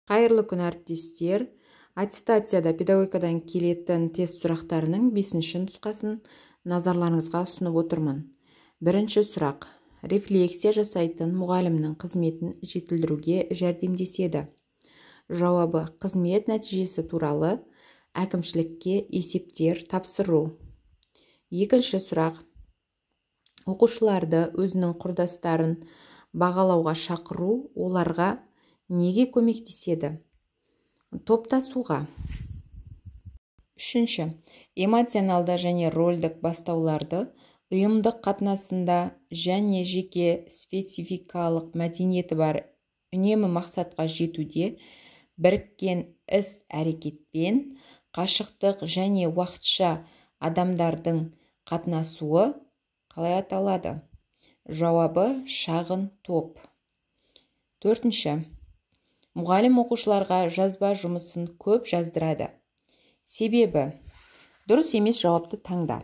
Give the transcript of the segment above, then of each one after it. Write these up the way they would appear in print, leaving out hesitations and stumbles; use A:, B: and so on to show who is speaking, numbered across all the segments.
A: Қайырлы күн, әріптестер! Аттестацияда педагогикадан келетін тест сұрақтарының бесінші нұсқасын назарларыңызға ұсынып отырмын. Бірінші сұрақ. Рефлексия жасайтын мұғалімнің қызметін жетілдіруге жәрдемдеседі. Жауабы: қызмет нәтижесі туралы әкімшілікке есептер тапсыру. Екінші сұрақ. Оқушыларды өзінің құрдастарын бағалауға шақыру оларға неге көмектеседі? Топтасуға. Үшінші. Эмоционалды және рольдік бастауларды ұйымдық қатынасында және жеке спецификалық мәдениеті бар үнемі мақсатқа жетуде біріккен іс-әрекетпен қашықтық және уақытша адамдардың қатынасуы қалай аталады? Жауабы: шағын топ. Төртінші. Мұғалім оқушыларға жазба жұмысын көп жаздырады. Себебі дұрыс емес жауапты таңда.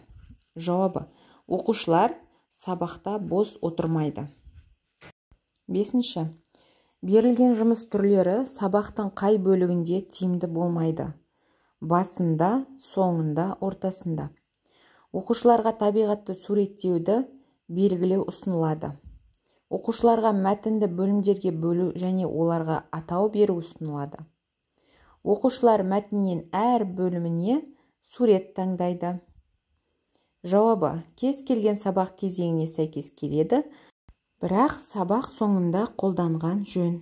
A: Жауабы: оқушылар сабақта бос отырмайды. Бесінші. Берілген жұмыс түрлері сабақтың қай бөлігінде тиімді болмайды? Басында, соңында, ортасында. Оқушыларға табиғатты суреттеуді белгілеу ұсынылады. Оқушыларға мәтінді бөлімдерге бөлу және оларға атау беру ұсынылады. Оқушылар мәтіннен әр бөліміне сурет таңдайды. Жауабы: кез келген сабақ кезеңіне сәйкес келеді, бірақ сабақ соңында қолданған жөн.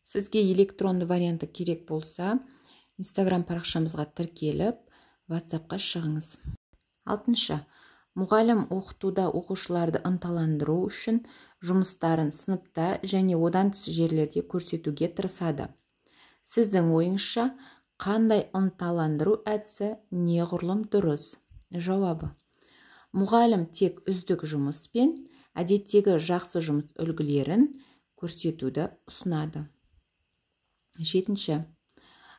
A: Сізге электронды варианты керек болса, Инстаграм парақшамызға тіркеліп, WhatsAppқа шығыңыз. Алтыншы. Мұғалім оқытуда оқушыларды ынталандыру үшін жұмыстарын сыныпта және одан тыс жерлерде көрсетуге тырысады. Сіздің ойыңызша, қандай ынталандыру әдісі неғұрлым дұрыс? Жауабы: мұғалім тек үздік жұмыс пен әдеттегі жақсы жұмыс үлгілерін көрсетуді ұсынады. Жетінші.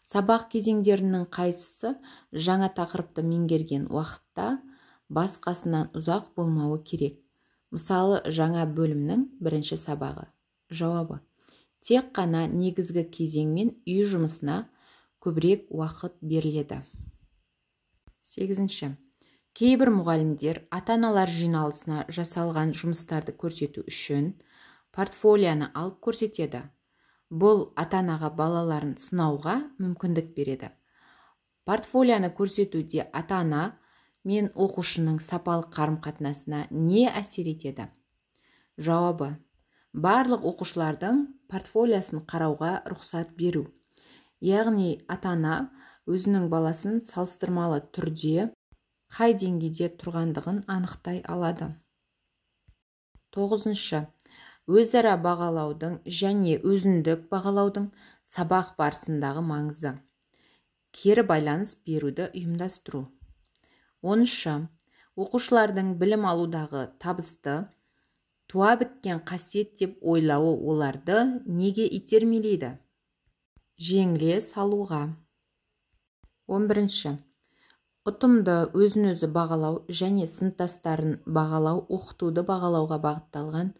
A: Сабақ кезеңдерінің қайсысы жаңа тақырыпты меңгерген уақытта басқасынан ұзақ болмауы керек? Мысалы, жаңа бөлімнің бірінші сабағы. Жауабы: тек қана негізгі кезең мен үй жұмысына көбірек уақыт беріледі. Сегізінші. Кейбір мұғалімдер ата-аналар жиналысына жасалған жұмыстарды көрсету үшін портфолионы алып көрсетеді. Бұл ата-анаға балаларын сынауға мүмкіндік береді. Портфолионы көрсетуде ата-ана мен оқушының сапалы қарым-қатынасына не әсер етеді? Жауабы: барлық оқушылардың портфолиясын қарауға рұқсат беру. Яғни ата-ана өзінің баласын салыстырмалы түрде қай деңгейде тұрғандығын анықтай алады. Тоғызыншы. Өзара бағалаудың және өзіндік бағалаудың сабақ барысындағы маңызы. Кері байланыс беруді ұйымдастыру. Оныншы. Оқушылардың білім алудағы табысты туа біткен қасиет деп ойлауы оларды неге итермелейді? Жеңіле салуға. 11. Ұтымды өзін-өзі бағалау және сыныптастарын бағалау оқытуды бағалауға бағытталған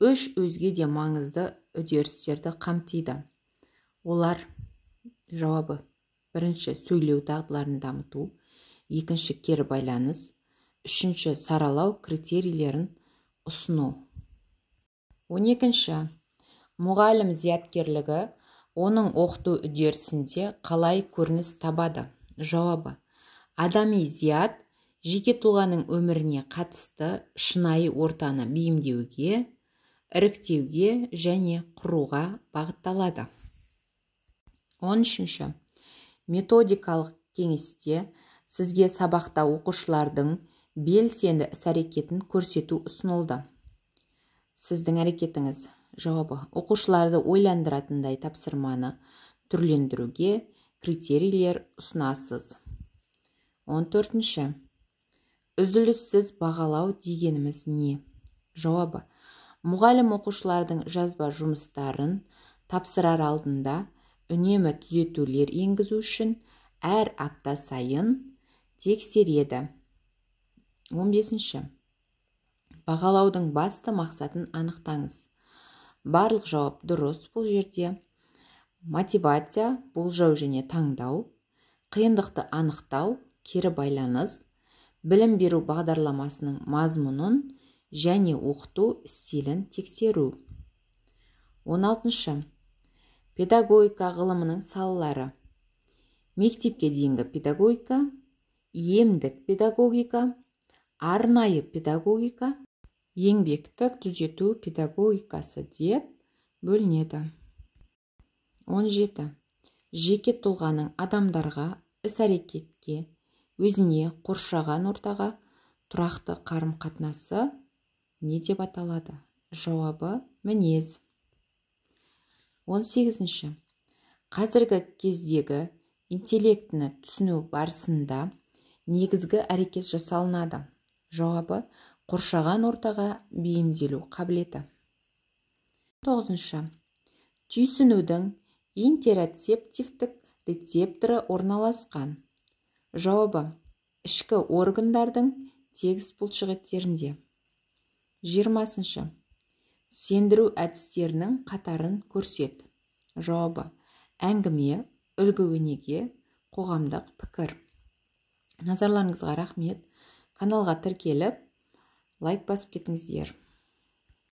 A: үш өзге де маңызды үдерістерді қамтиды. Олар: жауабы: бірінші, сөйлеу дағдыларын дамыту, екінші, кері байланыс, үшінші, саралау критерийлерін ұсыну. 12. Мұғалім зияткерлігі оның оқыту үдерісінде қалай көрініс табады? Жауабы: адами зият жеке тұлғаның өміріне қатысты шынайы ортаны бейімдеуге, іріктеуге және құруға бағытталады. 13. Методикалық кеңесте сізге сабақта оқушылардың белсенді іс-әрекетін көрсету ұсынылды. Сіздің әрекетіңіз? Жауабы: оқушыларды ойландыратындай тапсырманы түрлендіруге критерийлер ұсынасыз. 14. Үзіліссіз бағалау дегеніміз не? Жауабы: мұғалім оқушылардың жазба жұмыстарын тапсырар алдында үнемі түзетулер енгізу үшін әр апта сайын тексереді. 15. Бағалаудың басты мақсатын анықтаңыз. Барлық жауап дұрыс бұл жерде. Мотивация, болжау және таңдау, қиындықты анықтау, кері байланыс, білім беру бағдарламасының мазмұнын және оқыту стилін тексеру. 16. Педагогика ғылымының салалары. Мектепке дейінгі педагогика, емдік педагогика, арнайы педагогика, еңбектік түзету педагогикасы деп бөлінеді. 17. Жеке тұлғаның адамдарға, іс-әрекетке, өзіне, қоршаған ортаға тұрақты қарым-қатынасы не деп аталады? Жауабы: мінез. 18. Қазіргі кездегі интеллектіні түсіну барысында негізгі әрекет жасалынады. Жауабы: қоршаған ортаға бейімделу қабілеті. 9. Түйсінудің интероцептивтік рецепторы орналасқан. Жауабы: ішкі органдардың тегіс бұлшықеттерінде. 20. Сендіру әдістерінің қатарын көрсет. Жауабы: әңгіме, үлгі-өнеге, қоғамдық пікір. Назарларыңызға рахмет. Каналға тіркеліп, лайк басып кетіңіздер.